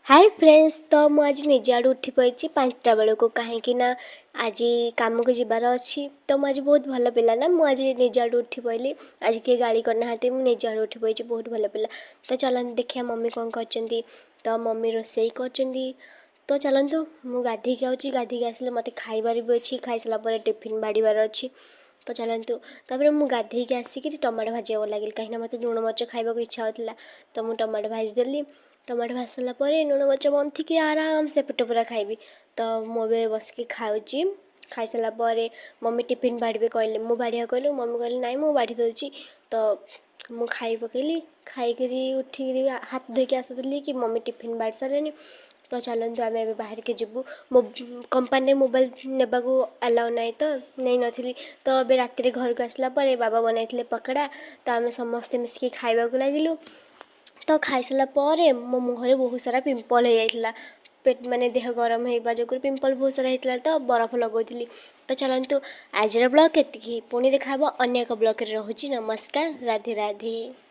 ହାଏ friends, ତ ମୁଁ ଆଜି ନିଜ ଆଡ଼ୁ ଉଠି ପଡ଼ିଛି 5ଟା ବେଳକୁ, କାହିଁକି ନା ଆଜି କାମକୁ ଯିବାର ଅଛି। ତ ମୁଁ ଆଜି ବହୁତ ଭଲ ପିଲା ନା, ମୁଁ ଆଜି ନିଜ ଆଡ଼ୁ ଉଠି ପଡ଼ିଲି। ଆଜି କେହି ଗାଳି କରିନାହାନ୍ତି, ମୁଁ ନିଜ ଆଡ଼ୁ ଉଠି ପଡ଼ିଛି, ବହୁତ ଭଲ ପିଲା। ତ ଚାଲନ୍ତୁ ଦେଖିବା ମମି କ'ଣ କରିଛନ୍ତି। ତ ମମି ରୋଷେଇ କରିଛନ୍ତି। ତ ଚାଲନ୍ତୁ, ମୁଁ ଗାଧେଇକି ଆଉଛି। ଗାଧେଇକି ଆସିଲେ ମୋତେ ଖାଇବାର ବି ଅଛି, ଖାଇସାରିଲା ପରେ ଟିଫିନ୍ ବାଢ଼ିବାର ଅଛି। ତ ଚାଲନ୍ତୁ। ତାପରେ ମୁଁ ଗାଧେଇକି ଆସିକିରି ଟମାଟୋ ଭାଜିବାକୁ ଲାଗିଲି, କାହିଁକିନା ମୋତେ ଲୁଣ ମରିଚ ଖାଇବାକୁ ଇଚ୍ଛା ହେଉଥିଲା। ତ ମୁଁ ଟମାଟୋ ଭାଜିଦେଲି। ଟମାଟୋ ଭାଜି ସାରିଲା ପରେ ଲୁଣ ମରିଚ ମନ୍ଥିକି ଆରାମସେ ପେଟ ପୂରା ଖାଇବି। ତ ମୁଁ ଏବେ ବସିକି ଖାଉଛି। ଖାଇସାରିଲା ପରେ ମମି ଟିଫିନ୍ ବାଢ଼ିବେ କହିଲେ, ମୁଁ ବାଢ଼ିବାକୁ କହିଲି, ମମି କହିଲେ ନାଇଁ, ମୁଁ ବାଢ଼ି ଦେଉଛି। ତ ମୁଁ ଖାଇ ପକେଇଲି। ଖାଇକିରି ଉଠିକିରି ହାତ ଧୋଇକି ଆସୁଥିଲି କି ମମି ଟିଫିନ୍ ବାଢ଼ି ସାରିଲେଣି। ତ ଚାଲନ୍ତୁ, ଆମେ ଏବେ ବାହାରିକି ଯିବୁ। ମୋ କମ୍ପାନୀରେ ମୋବାଇଲ୍ ନେବାକୁ ଆଲାଉ ନାହିଁ, ତ ନେଇନଥିଲି। ତ ଏବେ ରାତିରେ ଘରକୁ ଆସିଲା ପରେ ବାବା ବନାଇଥିଲେ ପକୋଡ଼ା, ତ ଆମେ ସମସ୍ତେ ମିଶିକି ଖାଇବାକୁ ଲାଗିଲୁ। ତ ଖାଇସାରିଲା ପରେ ମୋ ମୁହଁରେ ବହୁତ ସାରା ପିମ୍ପଲ୍ ହେଇଯାଇଥିଲା। ମାନେ ଦେହ ଗରମ ହେଇବା ଯୋଗୁଁ ପିମ୍ପଲ୍ ବହୁତ ସାରା ହେଇଥିଲା, ତ ବରଫ ଲଗାଉଥିଲି। ତ ଚାଲନ୍ତୁ, ଆଜିର ବ୍ଲଗ୍ ଏତିକି। ପୁଣି ଦେଖାହେବ ଅନ୍ୟ ଏକ ବ୍ଲଗ୍ରେ। ରହୁଛି, ନମସ୍କାର, ରାଧେ ରାଧେ।